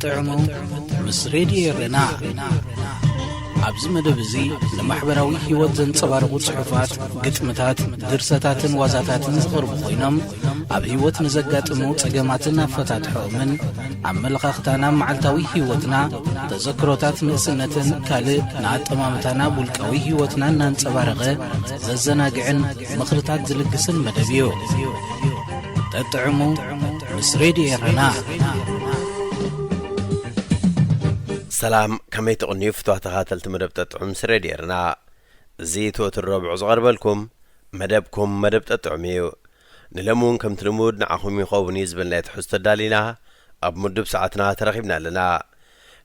ጥዕሙ ምስ ሬድዮ ኤረና። ኣብዚ መደብ እዚ ንማሕበራዊ ህይወት ዘንጸባርቑ ጽሑፋት፣ ግጥምታት፣ ድርሰታትን ዋዛታትን ዝቐርቡ ኮይኖም፣ ኣብ ህይወት ንዘጋጥሙ ጸገማትን ኣፈታትሖኦምን፣ ኣመለኻኽታና፣ መዓልታዊ ህይወትና፣ ተዘክሮታት ንእስነትን ካልእ ንኣጠማምታና ውልቃዊ ህይወትና እናንጸባረቐ ዘዘናግዕን ምኽርታት ዝልግስን መደብ እዩ። ጠጥዕሙ ምስ ሬድዮ ኤረና። ሰላም፣ ከመይ ትቕንዩ ፍትዋ ተኻተልቲ መደብ ጠጥዑም ምስ ሬድዮ ኤረና? እዚ ትወትር ረብዑ ዝቐርበልኩም መደብኩም መደብ ጠጥዑም እዩ። ንሎሚ እውን ከምቲ ልሙድ ንዓኹም ይኸውን እዩ ዝበልናዮ ትሕዝቶ ኣዳሊና ኣብ ምዱብ ሰዓትና ተረኺብና ኣለና።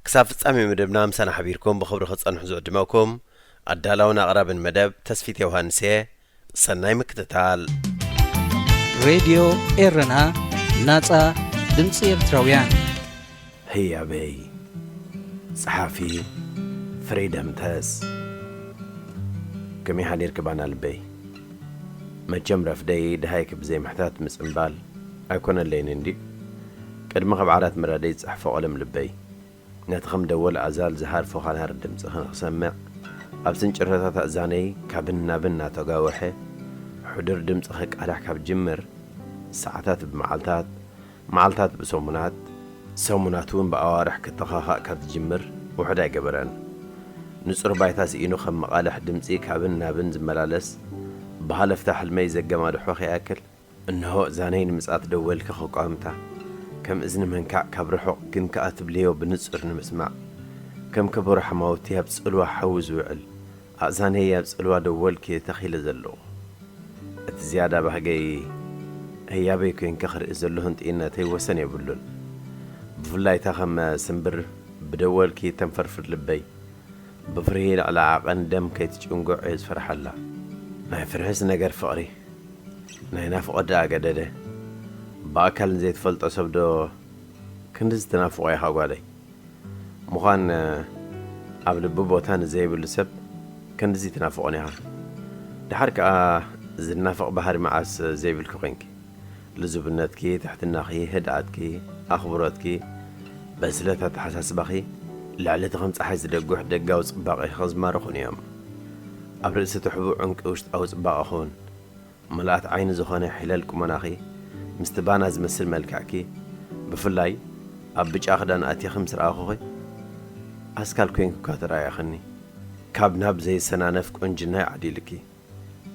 ክሳብ ፍጻሜ መደብና ምሳና ሓቢርኩም ብኽብሪ ክትጸንሑ ዝዕድመኩም ኣዳላውን ኣቕራብን መደብ ተስፊት ዮሃንስ እየ። ሰናይ ምክትታል። ሬድዮ ኤረና፣ ናጻ ድምጺ ኤርትራውያን። ህያበይ። ጸሓፊ ፍሪደም ተስ። ከመይ ሓዲርኪ ባና ልበይ? መቸም ረፍደይ ደሃይኪ ብዘይ ምሕታት ምጽምባል ኣይኮነለይን እንድዩ። ቅድሚ ካብ ዓራት ምራደይ ዝጸሕፎ ቀለም ልበይ፣ ነቲ ከም ደወል ኣዛል ዝሃርፎ ካናሪ ድምጽኺ ንኽሰምዕ፣ ኣብ ስንጭሮታት ኣእዛነይ ካብን ናብን እናተጋወሐ፣ ሕዱር ድምጽኺ ቃላሕ ካብ ጅምር፣ ሰዓታት ብመዓልታት፣ መዓልታት ብሰሙናት፣ ሰሙናት እውን ብኣዋርሕ ክተኻኻእ ካብ ዝጅምር ውሑድ ኣይገበረን። ንጹር ባይታ ስኢኑ ከም መቓልሕ ድምጺ ካብን ናብን ዝመላለስ፣ ብሃለፍታ ሕልመይ ዘገማድሖ ከይኣክል፣ እንሆ እዛነይ ንምጽኣት ደወልኪ ከቋምታ፣ ከም እዝኒ መንካዕ ካብ ርሑቕ ግን ከኣ ትብልዮ ብንጹር ንምስማዕ፣ ከም ከበሮ ሓማውቲ ኣብ ጽልዋ ሓዊ ዝውዕል፣ ኣእዛነይ ኣብ ጽልዋ ደወልኪ ተኺለ ዘለኹ። እቲ ዝያዳ ባህገይ ህያበይ ኮይንኪ ክርኢ ዘለኹ ህንጥይነተይ ወሰን የብሉን። ብፍላይ እታ ከም ስምብር ብደወልኪ ተንፈርፍር ልበይ፣ ብፍርሂ ልዕሊ ዓቐን ደም ከይትጭንጉዕ እየ ዝፈርሓላ። ናይ ፍርሒስ ነገር ፍቕሪ፣ ናይ ናፍቖት ደኣ ገደደ። ብኣካል ንዘይትፈልጦ ሰብ ዶ ክንድዚ ትናፍቖ ኢኻ ጓለይ? ምዃን ኣብ ልቢ ቦታ ንዘይብሉ ሰብ ክንድዚ ትናፍቖን ኢኻ። ደሓር ከኣ ዝናፈቕ ባህሪ መዓስ ዘይብልኪ ኮንኪ? ልዙብነትኪ፣ ትሕትናኺ፣ ህድኣትኪ፣ ኣኽብሮትኪ፣ በስለት ኣተሓሳስባኺ፣ ልዕሊ እቲ ከም ጸሓይ ዝደጉሕ ደጋዊ ጽባቐኺ ዝማርኹኒ እዮም። ኣብ ርእሲ እቲ ሕቡእ ዕንቂ ውሽጣዊ ጽባቐኺ እውን፣ ምልኣት ዓይኒ ዝኾነ ሒለል ቁመናኺ፣ ምስቲ ባና ዝመስል መልክዕኪ፣ ብፍላይ ኣብ ብጫ ክዳን ኣቲኺ ምስ ረኣኹኺ፣ ኣስካል ኮይንኪ እኳ ተራእኽኒ። ካብ ናብ ዘይሰናነፍ ቁንጅና ይዓዲልኪ።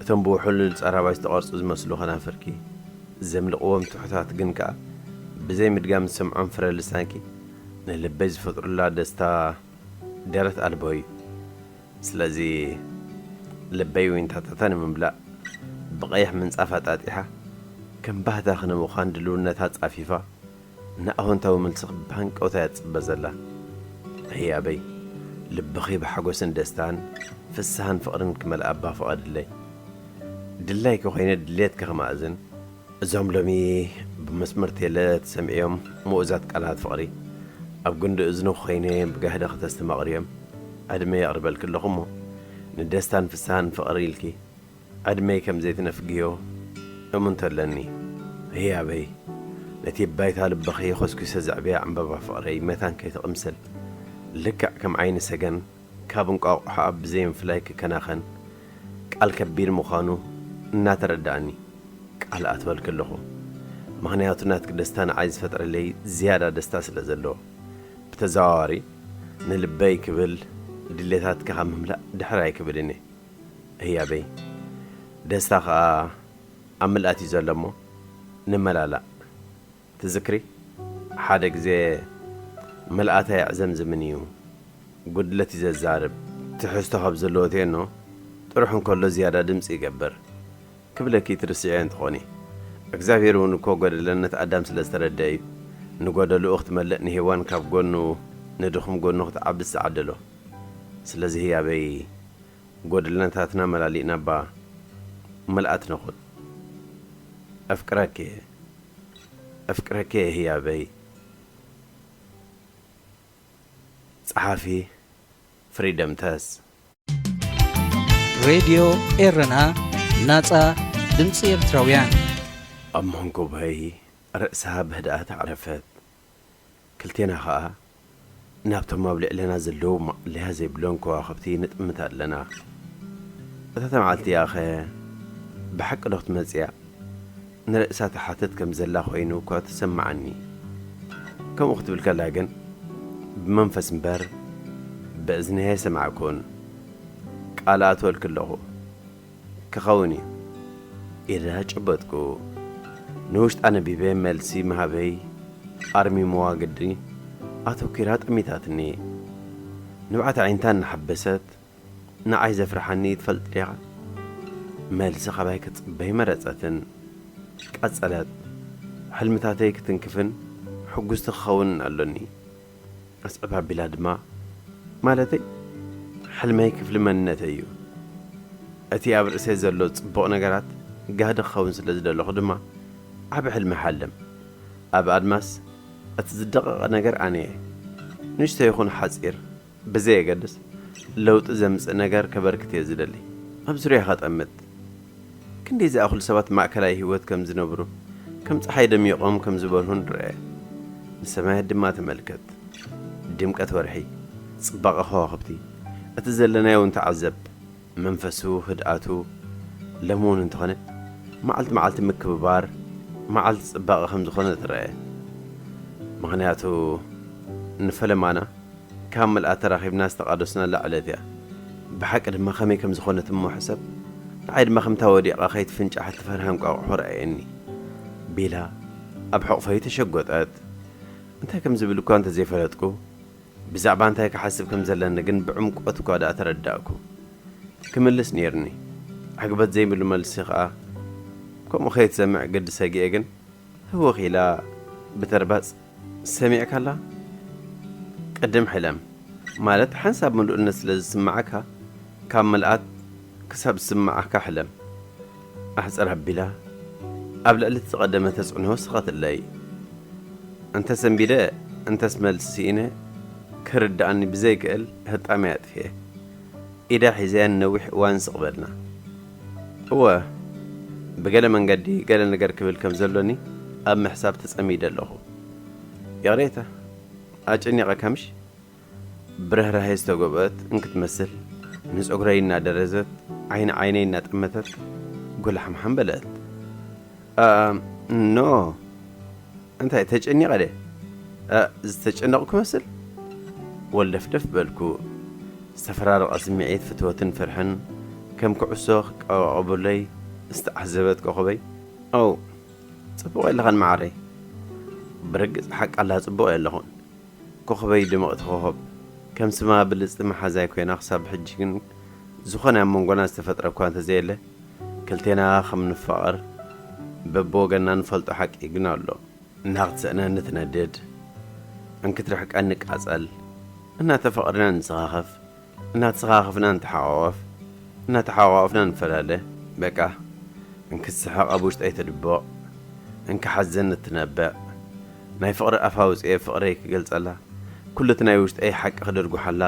እቶም ብውሕሉል ጸራባይ ዝተቐርጹ ዝመስሉ ከናፍርኪ፣ ዘምልቕዎም ትሑታት ግን ከኣ ብዘይ ምድጋም ዝሰምዖም ፍረ ልሳንኪ፣ ንልበይ ዝፈጥሩላ ደስታ ደረት ኣልቦ እዩ። ስለዚ ልበይ ዊንታታታ ንምምላእ፣ ብቐይሕ ምንጻፍ ኣጣጢሓ፣ ከም ባህታኺ ንምዃን ድልውነታ ጻፊፋ፣ ንኣወንታዊ መልስኺ ብሃንቀውታ እያ ትጽበ ዘላ። ህያበይ፣ ልብኺ ብሓጎስን ደስታን ፍስሃን ፍቕርን ክመልኣ እባ ፍቐድለይ። ድላይኪ ኮይነ ድሌትኪ ክማእዝን፣ እዞም ሎሚ ብመስመር ቴለ ተሰሚዖም ምኡዛት ቃላት ፍቕሪ፣ ኣብ ጉንዲ እዝንኺ ኮይነ ብጋህዲ ከተስተማቕርዮም ዕድመ የቕርበልኪ ኣለኹ እሞ፣ ንደስታን ፍስሃን ፍቕሪ ኢልኪ፣ ዕድመይ ከም ዘይትነፍግዮ እሙንቶ ኣለኒ። ህያበይ፣ ነቲ ባይታ ልብኺ ኾስኲሰ ዘዕብያ ዕምባባ ፍቕረይ መታን ከይትቕምስል፣ ልክዕ ከም ዓይኒ ሰገን ካብ እንቋቑሖኣ ብዘይ ምፍላይ ክከናኸን ቃል ከቢድ ምዃኑ እናተረድኣኒ፣ ቃል ኣትበልኪ ኣለኹ። ምኽንያቱ ናትኪ ደስታ ንዓይ ዝፈጥረለይ ዝያዳ ደስታ ስለ ዘለዎ። ብተዘዋዋሪ ንልበይ ክብል ድሌታትኪ ካብ ምምላእ ድሕር ኣይክብልን እየ። ህያበይ፣ ደስታ ኸኣ ኣብ ምልኣት እዩ ዘሎ እሞ ንመላላእ። ትዝክሪ? ሓደ ግዜ ምልኣት ኣየዕዘምዝምን እዩ፣ ጉድለት እዩ ዘዛርብ። ትሕዝቶ ካብ ዘለዎ ቴኖ ጥርሑ እንከሎ ዝያዳ ድምጺ ይገብር ክብለኪ ትርስዕዮ እንትኾኒ። እግዚኣብሔር እውን እኮ ጎደለነት ኣዳም ስለ ዝተረድአ እዩ ንጎደልኡ ክትመልእ ንሄዋን ካብ ጎኑ ንድኹም ጎኑ ክትዓቢ ዝዓደሎ። ስለዚ ህያበይ ጎደለነታትና መላሊእና እባ ምልኣት ንኹን። ኣፍቅረኪ እየ፣ ኣፍቅረኪ እየ ህያበይ። ጸሓፊ ፍሪደም ተስ። ሬድዮ ኤረና፣ ናጻ ድምጺ ኤርትራውያን። ኣብ መንኩባይ ርእሳ ብህድኣት ኣዕረፈት። ክልቴና ኸኣ ናብቶም ኣብ ልዕለና ዘለዉ ማእለያ ዘይብሎም ከዋኽብቲ ንጥምት ኣለና። እታ መዓልቲ እያኸ ብሓቂ ዶ ክትመጽእ እያ? ንርእሳ ትሓትት ከም ዘላ ኮይኑ እኳ ትሰምዓኒ። ከምኡ ክትብል ከላ ግን ብመንፈስ እምበር ብእዝኒ ኣይሰማዕኩን። ቃል ኣትወልኪ ኣለኹ። ክኸውን እዩ። ኢዳ ጨበጥኩ። ንውሽጣ ነቢበ መልሲ ምሃበይ ኣርሚምዋ ግዲ ኣተኲራ ጠሚታትኒ። ንብዓት ኣዒንታ እናሓበሰት ንዓይ ዘፍርሓኒ ትፈልጥ ዲኻ? መልሲ ካባይ ክትጽበይ መረጸትን። ቀጸለት። ሕልምታተይ ክትንክፍን ሕጉስቲ ክኸውንን ኣሎኒ። ኣስዕብ ኣቢላ ድማ፣ ማለተይ፣ ሕልመይ ክፍሊ መንነተይ እዩ። እቲ ኣብ ርእሰይ ዘሎ ጽቡቕ ነገራት ጋህዲ ክኸውን ስለ ዝደለኹ ድማ፣ ዓቢ ሕልሚ ይሓልም። ኣብ ኣድማስ እቲ ዝደቐቐ ነገር ኣነ እየ። ንእሽቶ ይኹን ሓጺር፣ ብዘየገድስ፣ ለውጢ ዘምጽእ ነገር ከበርክት እየ ዝደሊ። ኣብ ዙርያ ከጠምት። ክንደይ ዝኣኽሉ ሰባት ማእከላይ ህይወት ከም ዝነብሩ፣ ከም ጸሓይ ደሚቖም ከም ዝበርሁን ርአ። ንሰማያት ድማ ተመልከት። ድምቀት ወርሒ፣ ጽባቐ ከዋኽብቲ፣ እቲ ዘለናዮ እውን ተዓዘብ። መንፈሱ፣ ህድኣቱ፣ ሎሚ እውን እንተኾነ፣ መዓልቲ መዓልቲ ምክብባር፣ መዓልቲ ጽባቐ ከም ዝኾነ ትረአ። ምኽንያቱ፣ ንፈለማና ካብ ምልኣት ተራኺብና ዝተቓደስናላ ዕለት እያ። ብሓቂ ድማ ከመይ ከም ዝኾነት እሞ ሕሰብ። ንዓይ ድማ ከምታ ወዲቓ ከይትፍንጫሕ እትፈርሃ እንቋቑሖ ረኣየኒ። ቤላ ኣብ ሕቑፈይ ተሸጎጠት። እንታይ ከም ዝብል እኳ እንተዘይፈለጥኩ፣ ብዛዕባ እንታይ ክሓስብ ከም ዘለኒ ግን ብዕምቆት እኳ ደኣ ተረዳእኩ። ክምልስ ነይሩኒ። ዕግበት ዘይብሉ መልሲ ኸኣ ከምኡ ከይትሰምዕ ግዲ ሰጊኤ ግን ህውኽ ኢላ ብተርባጽ፣ ሰሚዕካላ? ቅድም ሕለም። ማለት ሓንሳብ ምሉእነት ስለ ዝስምዓካ፣ ካብ ምልኣት ክሳብ ዝስምዓካ ሕለም። ኣሕጽር ኣቢላ ኣብ ልዕሊ እቲ ዝቐደመ ተጽዕኖ ወሰኸትለይ። እንተ ሰንቢደ፣ እንተስ መልሲ ስኢነ፣ ክርድኣኒ ብዘይክእል ህጣመይ ኣጥፍኤ። ኢዳ ሒዘያ ንነዊሕ እዋን ስቕ በልና። እወ፣ ብገለ መንገዲ ገለ ነገር ክብል ከም ዘሎኒ ኣብ ምሕሳብ ተጸሚደ ኣለኹ። ይቕሬታ፣ ኣጨኒቐካ ምሽ? ብርህራሄ ዝተጎብአት እንክትመስል፣ ንጸጉረይ እናደረዘት፣ ዓይኒ ዓይነይ እናጠመተት፣ ጎላሓምሓም በለት። ኣ፣ ኖ። እንታይ፣ ተጨኒቐ ድየ? ኣ፣ ዝተጨነቕኩ መስል? ወልደፍደፍ በልኩ። ዝተፈራረቐ ስምዒት ፍትወትን ፍርሕን ከም ኩዕሶ ክቀባቐቡለይ ዝተዓዘበት ኮኸበይ፣ ኦው፣ ጽቡቕ የለኻን መዓረይ። ብርግጽ ሓቃ ኣላ፣ ጽቡቕ የለኹን። ኮኸበይ ድምቕቲ ኮኾብ፣ ከም ስማ ብልጽቲ መሓዛይ ኮይና ክሳብ ሕጂ ግን ዝኾነ ኣብ መንጎና ዝተፈጥረ እኳ እንተዘየለ፣ ክልቴና ከም ንፋቐር በብወገንና ንፈልጦ ሓቂ ግን ኣሎ። እናኽትስእነኒ ትነድድ፣ እንክትርሕቀኒ ንቃጸል፣ እናተፋቐርና ንሰኻኸፍ፣ እናተሰኻኸፍና ንተሓቋቖፍ፣ እናተሓቋቖፍና ንፈላለ። በቃ፣ እንክትስሕቕ ኣብ ውሽጠይ ትድቦቕ፣ እንክሓዝን እትነብዕ፣ ናይ ፍቕሪ ኣፍ ኣውጽኤ ፍቕረይ ክገልጸላ፣ ኩሉ እቲ ናይ ውሽጠይ ሓቂ ክድርጉሓላ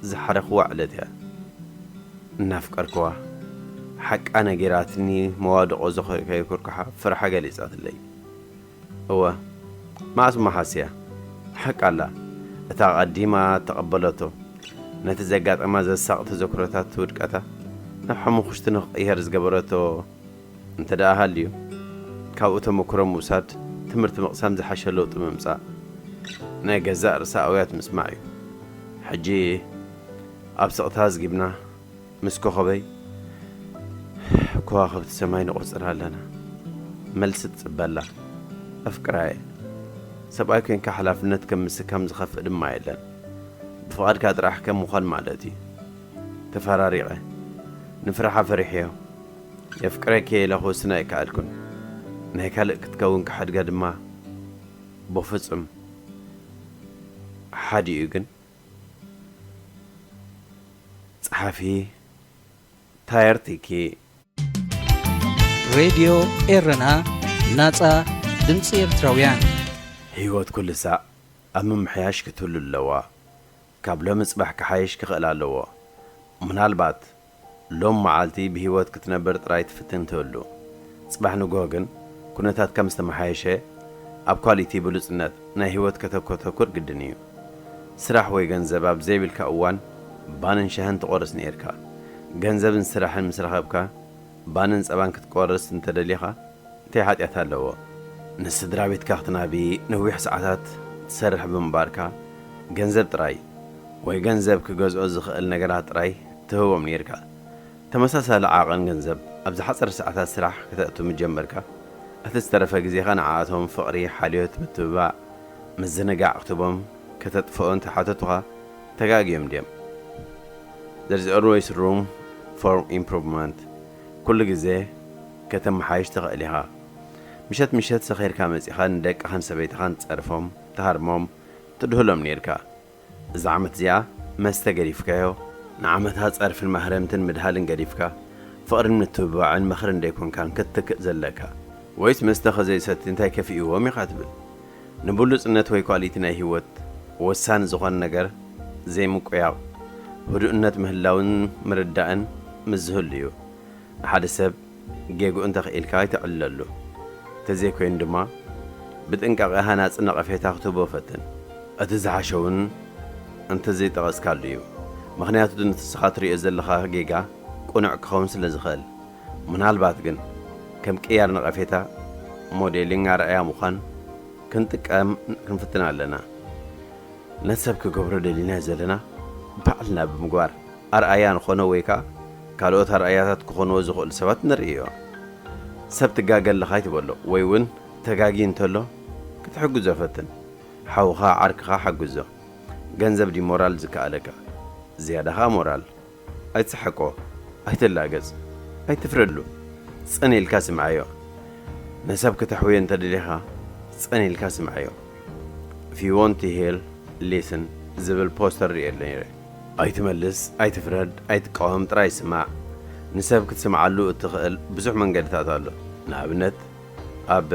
ዝሓረኽዋ ዕለት እያ። እናፍቀርክዋ፣ ሓቃ ነጊራትኒ መዋድቖ ዘኾይኮይኩርኩሓ ፍርሓ ገሊጻትለይ። እወ፣ መዓስ እሞ ሓስያ? ሓቃ ኣላ። እታ ቀዲማ እተቐበለቶ፣ ነቲ ዘጋጠማ ዘሳቕ ተዘክሮታት ውድቀታ ናብ ሓሙኽሽቲ ንኽቕየር ዝገበረቶ እንተ ደኣ ሃልዩ፣ ካብኡ ተመክሮ ምውሳድ፣ ትምህርቲ ምቕሳም፣ ዝሓሸ ለውጢ ምምጻእ፣ ናይ ገዛእ ርእሳ ኣውያት ምጽማዕ እዩ። ሕጂ ኣብ ስቕታ ኣዝጊብና፣ ምስ ኮኸበይ ከዋኽብቲ ሰማይ ንቖጽር ኣለና። መልሲ ትጽበላ። ኣፍቅራየ። ሰብኣይ ኮንካ ሓላፍነት ከም ምስካም ዝኸፍእ ድማ የለን። ብፍቓድካ ጥራሕ ከም ምዃን ማለት እዩ። ተፈራሪቐ። ንፍርሓ ፈሪሐዮ። የፍቅረኪ እየ ኢለ ክውስን ኣይከኣልኩን። ናይ ካልእ ክትከውን ክሓድጋ ድማ ብፍጹም። ሓዲኡ ግን ጸሓፊ ታየር ቲኪ። ሬድዮ ኤረና፣ ናጻ ድምጺ ኤርትራውያን። ህይወት ኩሉ ሳዕ ኣብ ምምሕያሽ ክትህሉ ኣለዋ። ካብ ሎሚ ጽባሕ ክሓይሽ ክኽእል ኣለዎ። ምናልባት ሎም መዓልቲ ብህይወት ክትነብር ጥራይ ትፍትን ትህሉ። ጽባሕ ንግሆ ግን ኩነታትካ ምስ ተመሓየሸ፣ ኣብ ኳሊቲ ብሉጽነት ናይ ህይወት ከተኮተኩር ግድን እዩ። ስራሕ ወይ ገንዘብ ኣብ ዘይብልካ እዋን ባንን ሻህን ትቖርስ ነይርካ። ገንዘብን ስራሕን ምስ ረኸብካ ባንን ጸባን ክትቆርስ እንተደሊኻ እንታይ ሓጢኣት ኣለዎ? ንስድራ ቤትካ ክትናቢ ነዊሕ ሰዓታት ትሰርሕ ብምንባርካ ገንዘብ ጥራይ ወይ ገንዘብ ክገዝኦ ዝኽእል ነገራት ጥራይ ትህቦም ነይርካ። ተመሳሳሊ ዓቐን ገንዘብ ኣብ ዝሓጸረ ሰዓታት ስራሕ ከተእቱ ምጀመርካ፣ እቲ ዝተረፈ ግዜኻ ንዓኣቶም ፍቕሪ፣ ሓልዮት፣ ምትብባዕ፣ ምዝንጋዕ ክትቦም ከተጥፍኦ እንተሓተቱኻ ተጋግዮም ድዮም? There is always room for improvement። ኩሉ ግዜ ከተመሓይሽ ትኽእል ኢኻ። ምሸት ምሸት ሰኺርካ መጺኻ ንደቅኻን ሰበይትኻን ትጸርፎም፣ ትሃርሞም፣ ትድህሎም ነይርካ። እዛ ዓመት እዚኣ መስተ ገዲፍካዮ፣ ንዓመታ ጸርፍን ማህረምትን ምድሃልን ገዲፍካ፣ ፍቕርን ምትብባዕን ምኽርን ደይኮንካን ክትትክእ ዘለካ? ወይስ መስተ ከዘይሰቲ እንታይ ከፊእዎም ኢኻ ትብል? ንብሉጽነት ወይ ኳሊቲ ናይ ህይወት ወሳኒ ዝኾነ ነገር ዘይምቁያቕ፣ ህዱእነት ምህላውን ምርዳእን ምስ ዝህሉ እዩ። ንሓደ ሰብ ጌግኡ እንተኽኢልካ ኣይተዕልለሉ። እንተዘይኮይኑ ድማ ብጥንቃቐ ሃናጺ ነቐፌታ ክትህቦ ፈትን። እቲ ዝሓሸ እውን እንተዘይጠቐስካሉ እዩ። ምኽንያቱ ንስኻ ትርእዮ ዘለኻ ጌጋ ቅኑዕ ክኸውን ስለ ዝኽእል። ምናልባት ግን ከም ቅያር ነቐፌታ፣ ሞዴሊንግ ኣርኣያ ምዃን ክንጥቀም ክንፍትን ኣለና። ነቲ ሰብ ክገብሮ ደሊናዮ ዘለና ባዕልና ብምግባር ኣርኣያ ንኾኖ ወይ ከኣ ካልኦት ኣርኣያታት ክኾንዎ ዝኽእሉ ሰባት ንርእዮ። ሰብ ትጋገ ኣለኻ ኣይትበሎ ወይ እውን ተጋጊ እንተሎ ክትሕግዞ ፈትን። ሓውኻ ዓርክኻ ሓግዞ። ገንዘብ ድዩ ሞራል ዝከኣለካ? ዝያዳ ኸኣ ሞራል። ኣይትስሓቆ፣ ኣይትላገጽ፣ ኣይትፍረድሉ። ጽን ኢልካ ስምዓዮ። ንሰብ ክተሕውዮ እንተደሊኻ ጽን ኢልካ ስምዓዮ። If you want to heal, listen ዝብል ፖስተር ርእየ ነይረ። ኣይትመልስ፣ ኣይትፍረድ፣ ኣይትቃወም፣ ጥራይ ስማዕ። ንሰብ ክትስምዓሉ እትኽእል ብዙሕ መንገድታት ኣሎ። ንኣብነት ኣብ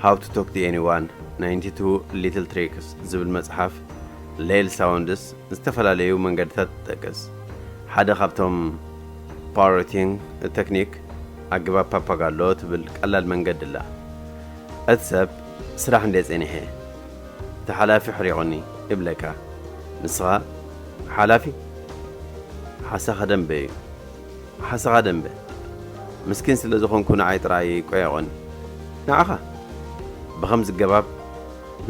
How to Talk to Anyone፣ ninety-two Little Tricks ዝብል መጽሓፍ ሌል ሳውንድስ ዝተፈላለዩ መንገድታት ትጠቅስ። ሓደ ካብቶም ፓሮቲንግ ተክኒክ ኣገባብ ፓፓጋሎ ትብል ቀላል መንገዲ ኣላ። እቲ ሰብ ስራሕ እንደ ጸኒሐ እቲ ሓላፊ ሕሪቑኒ ይብለካ። ንስኻ ሓላፊ ሓሳኻ ደንበ እዩ። ሓሳኻ ደንበ። ምስኪን ስለ ዝኾንኩ ንዓይ ጥራይ ቆየቖኒ። ንዓኻ ብኸምዚ ገባብ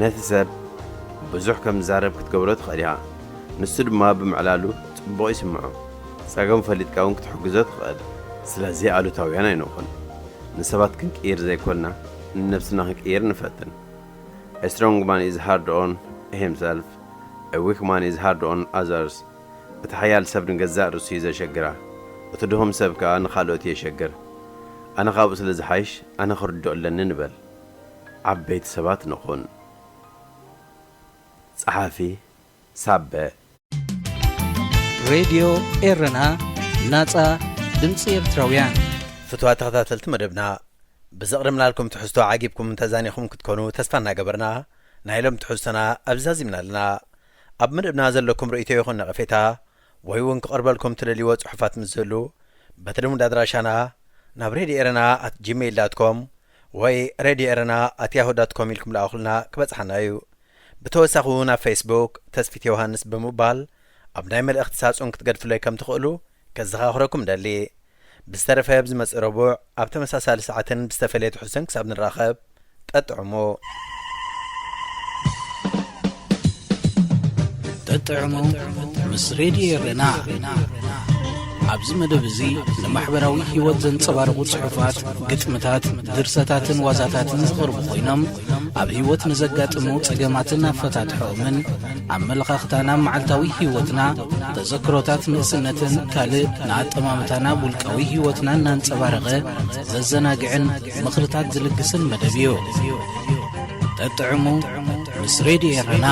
ነቲ ሰብ ብዙሕ ከም ዝዛረብ ክትገብሮ ትኽእል ኢኻ። ንሱ ድማ ብምዕላሉ ጽቡቕ ይስምዖ። ጸገም ፈሊጥካ እውን ክትሕግዞ ትኽእል። ስለዚ ኣሉታውያን ኣይንኹን። ንሰባት ክንቅይር ዘይኮንና ንነብስና ክንቅይር ንፈትን። A strong man is hard on himself, a weak man is hard on others። እቲ ሓያል ሰብ ንገዛእ ርእሱ እዩ ዘሸግራ፣ እቲ ድኹም ሰብ ከኣ ንኻልኦት የሸግር። ኣነ ካብኡ ስለ ዝሓይሽ ኣነ ክርድኦ ኣለኒ ንበል። ዓበይቲ ሰባት ንኹን። ጸሓፊ ሳበ። ሬድዮ ኤረና፣ ናጻ ድምጺ ኤርትራውያን። ፍትዋት ተኸታተልቲ መደብና፣ ብዘቕረብናልኩም ትሕዝቶ ዓጊብኩምን ተዛኒኹምን ክትኮኑ ተስፋ እናገበርና፣ ናይ ሎም ትሕዝቶና ኣብዚ ዛዚምና ኣለና። ኣብ መደብና ዘለኩም ርእይቶ ይኹን ነቐፌታ፣ ወይ እውን ክቐርበልኩም ትደልይዎ ጽሑፋት ምስ ዝህሉ፣ በቲ ልሙድ ኣድራሻና ናብ radio erena at gmail dot com ወይ radio erena at yahoo dot com ኢልኩም ልኣኹልና፣ ክበጽሓና እዩ። ብተወሳኺ እውን ኣብ ፌስቡክ ተስፊት ዮሃንስ ብምባል ኣብ ናይ መልእኽቲ ሳጹን ክትገድፉለይ ከም ትኽእሉ ከዘኻኽረኩም እደሊ። ብዝተረፈ ኣብ ዝመጽእ ረቡዕ ኣብ ተመሳሳሊ ሰዓትን ብዝተፈልየ ትሕዝቶን ክሳብ ንራኸብ፣ ጠጥዕሙ። ጠጥዕሙ ምስ ሬድዮ ኤረና። ኣብዚ መደብ እዚ ንማሕበራዊ ህይወት ዘንጸባርቑ ጽሑፋት፣ ግጥምታት፣ ድርሰታትን ዋዛታትን ዝቐርቡ ኮይኖም፣ ኣብ ህይወት ንዘጋጥሙ ጸገማትን ኣፈታትሖኦምን፣ ኣመለኻኽታና ኣብ መዓልታዊ ህይወትና፣ ተዘክሮታት ንእስነትን ካልእ ንኣጠማምታና ኣብ ውልቃዊ ህይወትና እናንጸባረቐ ዘዘናግዕን ምኽርታት ዝልግስን መደብ እዩ። ጠጥዕሙ ምስ ሬድዮ ኤረና።